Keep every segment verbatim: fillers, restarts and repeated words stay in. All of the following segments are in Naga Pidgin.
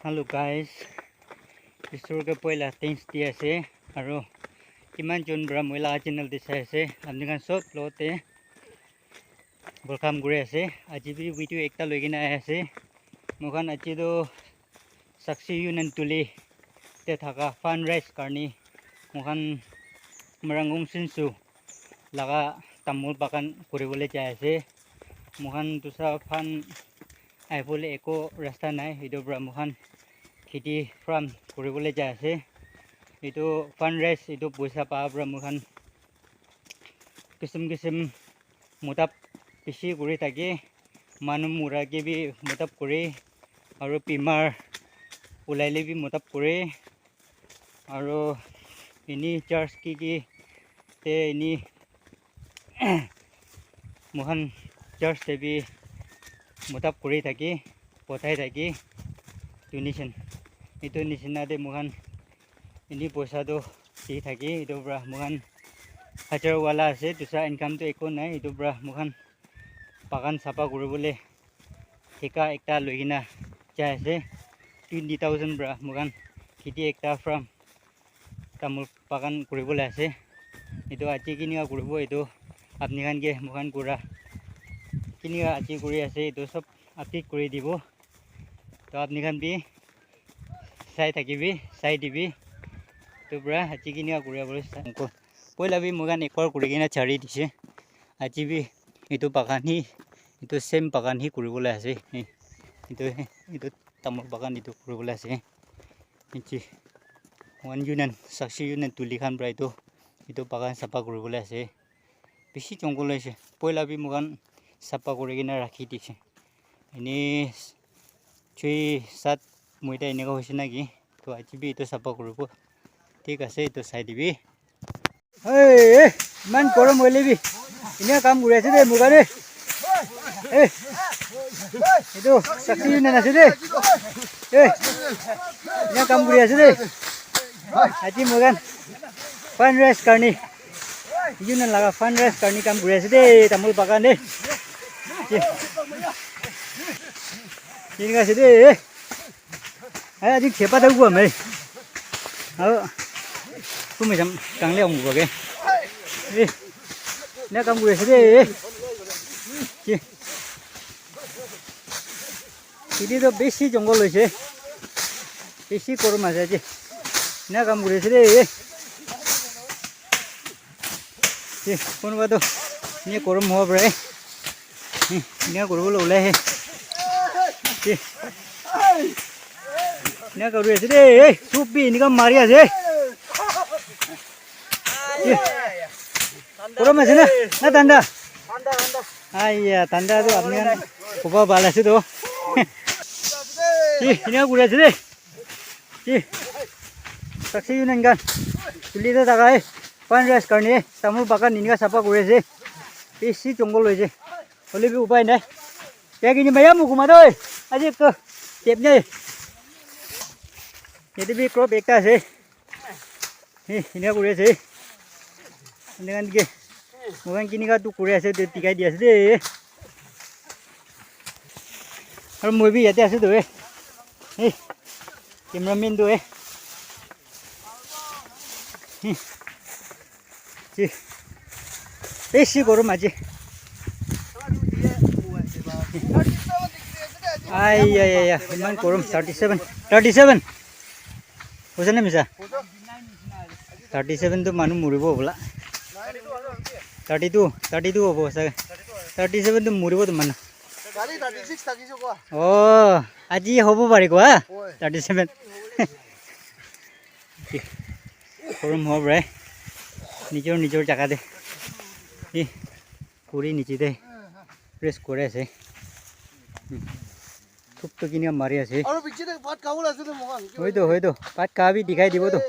Hello guys, Isor ke poila thanks di ase, aro kiman jon para moi laga channel te sai ase, apni khan sob logote welcome kuri ase. Aji bi video ekta loi kena ahi ase. Moi khan aji toh Sakshi Union Tuli te thaka fundraise karni moi khan Marangong Sinsu laga tamul bagan kuribole jai ase. Moi khan dusra phan ahibole eko rasta nai, etu para moi khan kheti farm kuribole jai ase. Etu fundraise, etu poisa pa para moi khan kisim kisim madad bishi kuri thake, manu mura ke bi madad kure, aro bimar ulai le bi madad kure, aro ini church ki ki te ini moi khan church te bi madad kuri thake, pothai thake donation. Etu nisina te moi khan ini poisa tu di thake, etu para moi khan hajar wala ase, dusra income tu eko nai, etu para moi khan bagan sapha kuribole thika ekta loi kena jai ase. Twenty thousand para moi khan kheti ekta farm tamul bagan kuribole ase. Etu aji kinika kuribo, etu apni khan ke moi khan kura kinika aji kuri ase, etu sob update kuri dibo. To apni khan bi sai thakibi, sai dibi. Etu para aji kinika kuri ase. Poila bi moi khan ekbar kuri kena chari dise. Aji bi etu bagan hi, etu same bagan hi kuribole ase. Etu, etu tamul bagan etu kuribole ase. Etu One Union, Sakshi Union Tuli khan para etu, etu bagan sapha kuribole ase. Bishi jungle ase. Poila bi moi khan sapha kuri kena rakhi dise. Ene choi sat moi ta eneka hoise naki. To aji bi etu sapha kuribo. Thik ase, etu sai dibi. Hey, hey, iman gorom hoile bi. Enia kam kuri ase de, moi khan de. Hey. Etu Sakshi Union ase de. Hey. Enia kam kuri ase de. Aji moi khan fundraise karni. Union laga fundraise karni kam kuri ase de, tamul bagan de. Ye. Eneka ase de. Ai, aji chepa ta gua mai. Aro, tu mai jam, kangle ong gua ke. Eh, enia kam kuri ase de. Ye. Etu toh bishi jungle hoise. Bishi gorom ase aji. Enia kam kuri ase de. Eh, kunuba toh enia gorom hobo pare. Eh, enia kuribole ulai ase. Eh. Enia kuri ase de. Eh, sob bi enika mari ase. Eh. Gorom ase na? Na thanda? Aiya, thanda toh apni khan koba bhal ase toh. Ki, enia kuri ase de. Ki, Sakshi Union khan. Tuli te thaka hai. Fundraise karne tamul bagan enika sapha kuri ase. Bishi jungle hoise. Hoile bi upai nai. Bag ini maya mu kuma toh. Aji ko. Tep nai. Yate bi crop ekta ase. He, enia kuri ase. Enia khan ke. Moi khan kinika tu kuri ase, tu dikhai di ase de. Aru moi bi yate ase tu, eh. He, cameraman tu, eh. He. He. Bishi gorom aji. Ai, ai, ai, ai, iman gorom, thirty seven, thirty seven. Hoise na misa? Thirty seven tu manu muribo bola. Thirty two, thirty two hobo sage. Thirty seven tu muribo tu manu. Gari thirty six thakise koa. Oh, aji hobo pare koa? Oi. Thirty seven. Gorom hobo pare. Nijor nijor jaga te. Hi. Kuri niche te rest kuri ase. Hmm. Thuk thuk kini mari ase. Aru piche te bhat khabo ase to mohan. Hoi to, hoi to. Bhat kha bi dikhai dibo to.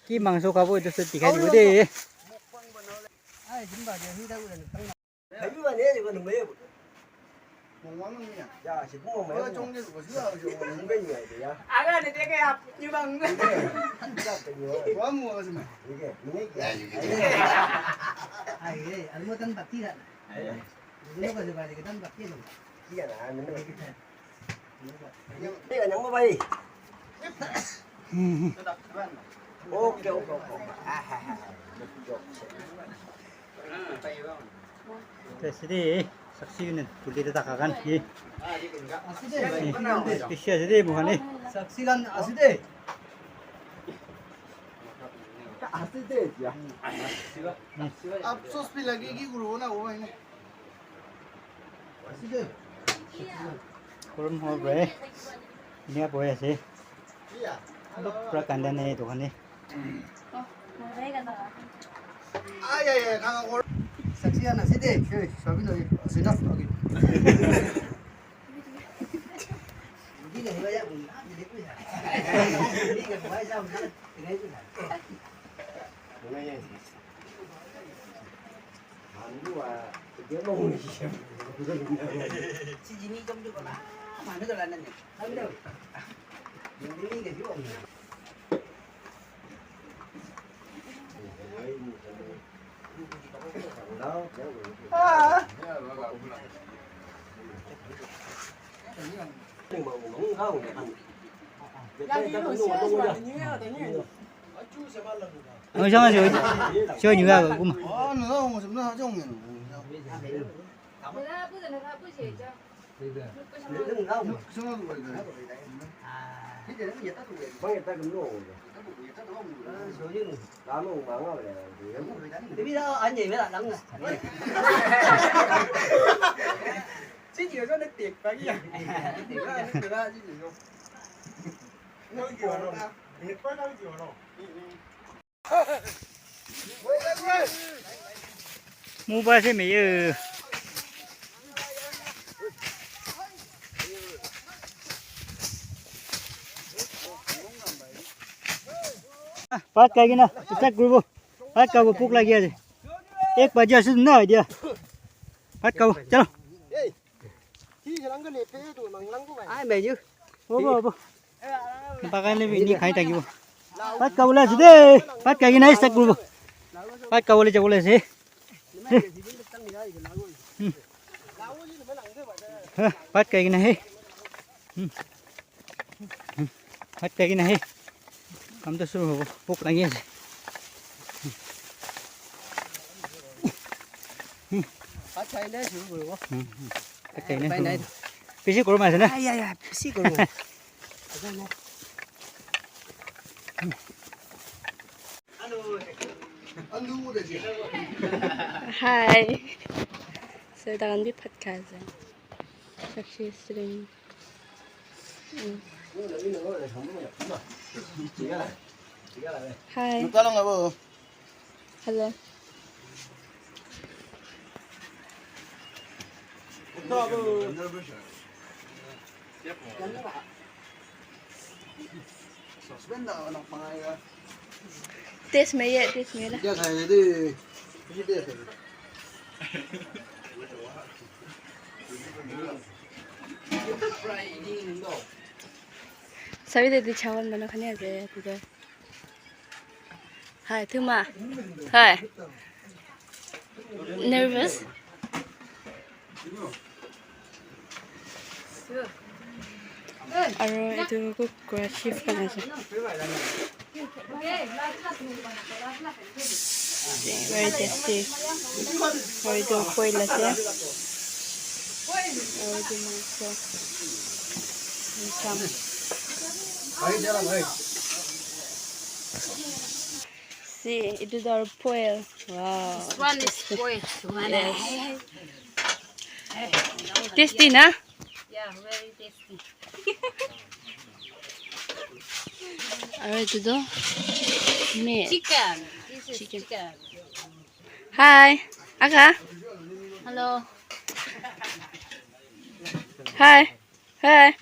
Ki mangso khabo etu sob dikhai dibo de. Okay, okay, okay, okay. Ah, ha, ha, ha. Good job. Te sidi, saksi kene, tuli de taka kan, eh. Ase de. Eh, pisi ase de, mohani. Saksi kan ase de. Ase de, ya. Afsos bhi lage ki koribo na, wo hai na. Ase de. Kurum ho bre. Nia boy ase. Pura kanda ne, dokan ne. Saksi khan ase de, hey, sabi lo, ase na, okay. Ang sama si Joy juga aku mah. Mobile se me ye. Bhat khai kena start kuribo. Bhat khabo, bhok lagi ase. Ek baji ase na, etia. Bhat khabo, chalo. Ai, menu. Hobo, hobo. Bagai le bi ni khai thakibo. Bhat khabole ase de. Bhat khai kena start kuribo. Bhat khabole jabole ase. Hmm. Ha, bhat khai kena he. Hmm. Hmm. Bhat khai kena he. Kam to shuru hobo. Bhok lagi ase. Hmm. Bhat khai kena shuru kuribo. Hmm, hmm. Bhat khai kena shuru kuribo. Bisi gorom ase na? Ai, ai, ai, bisi gorom. Hi. So, takan bi bhat khai ase. Sakshi Sring. Mm. Hi. Hello. Taste mei ye, taste mei la. Sabi de di chawan manu khani ase, di de. Hi, Thuma. Hi. Nervous? Aro etu kukra shift khan ase. Very tasty. Aro etu boil ase. Aro etu mangso. Cham. See, etu tu aro boil. Wow. This one is boiled one. Yes. Tasty na? Yeah, very tasty. Aro etu tu meat. Chicken. This is chicken. Chicken. Hi. Aka. Hello. Hi. Hi.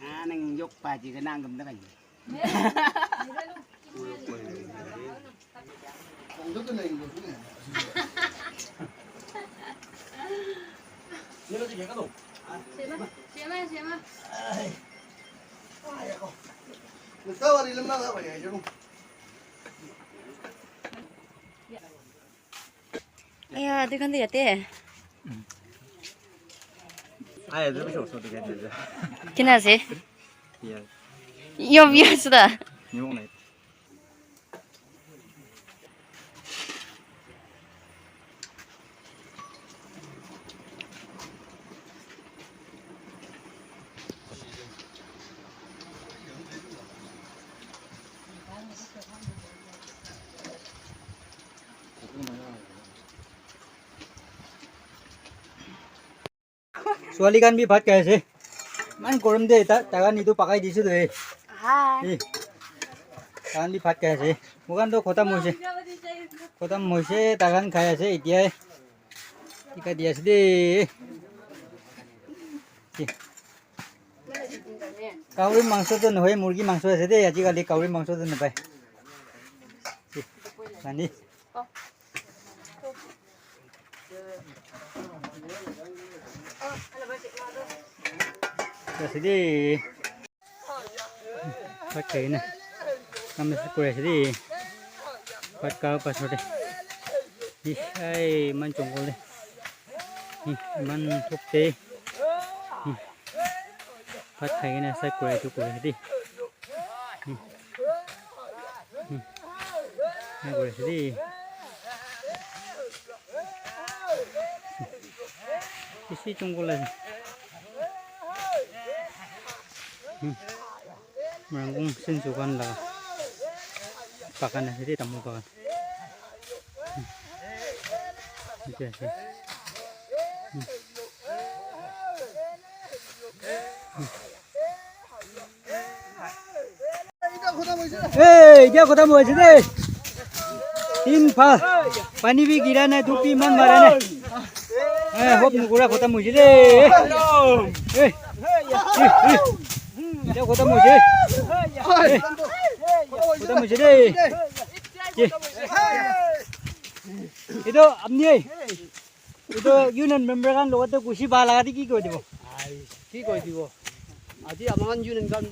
Anang yok pa ji ka nang gam da kan. Aya, tu kan tu yate. Aya, tu bisa usah tiga aja. Kena sih? Iya. Yo, biasa dah. Nyong naik. Suali khan bi bhat khai ase. Iman gorom de, ta, taikhan etu pakai dise toh, eh. Hi. Eh. Taikhan bi bhat khai ase. Moikhan toh khotom hoise. Khotom hoise, taikhan khai ase etia. Tika di ase de. Eh. Gahori mangso toh nohoi, murgi mangso ase de. Ajikali gahori mangso toh napai. Eh. Nani? Ase de. Bhat khai kena. Kam ase koi ase de. Bhat kha pasal de. Ish, ai, iman jungle de. Ih, iman thuk de. Ih. Bhat khai kena sai koi tu koi de. Hmm. Hmm. Ena kuri ase de. Bishi jungle ase. Hmm. Rangkong sensu khan la bagan ase de, tamul bagan. Hmm. Etu ase. Hmm. Hmm. Hey, etia khotom hoise de. Tin pha. Pani bi gira nai, dhup bi iman mara nai. Eh, hope nukura, khotom hoise de. Eh, eh, eh. Etia khotom hoise. Eh, khotom hoise de. Eh. Etu apni, eh. Etu union member khan logot te khushi pa laga te ki koi dibo? Ai, ki koi dibo? Aji aman union khan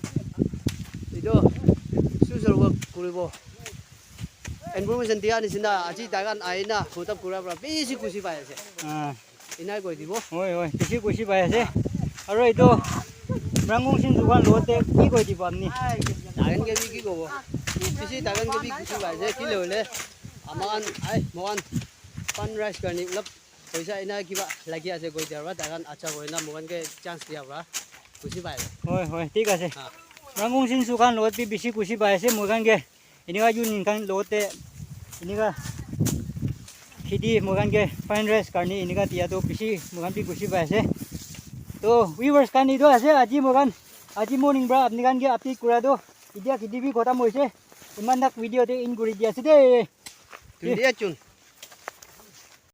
etu social work kuribo. Information dia nisina aji tai khan ahina hotap kura pra bishi khushi pai ase. Ah. Inai koi dibo. Hoi, hoi, bishi khushi pai ase. Aru etu Rangkong Singh dukan logot te ki koi dibo apni? Tai khan ke bi ki kobo? Bishi tai khan ke bi khushi pai ase. Ki le hole aman ai mohan fund raise karni ulap Poisa ena kiba lagi ase koi dia pra, tai khan acha koi na moikhan ke chance dia pra, khushi pai ase. Hoi, hoi, thik ase. Ha. Rangkong Singh Sukan logot bi bishi khushi pai ase, moikhan ke enika union khan logot te enika kheti moikhan ke fund raise karni enika dia toh bishi moikhan bi khushi pai ase. Toh, viewers khan, etu ase aji moikhan, aji morning pra apni khan ke update kura toh, etia kheti bi khotom hoise, iman tak video te end kuri dia ase de. Twenty eight June.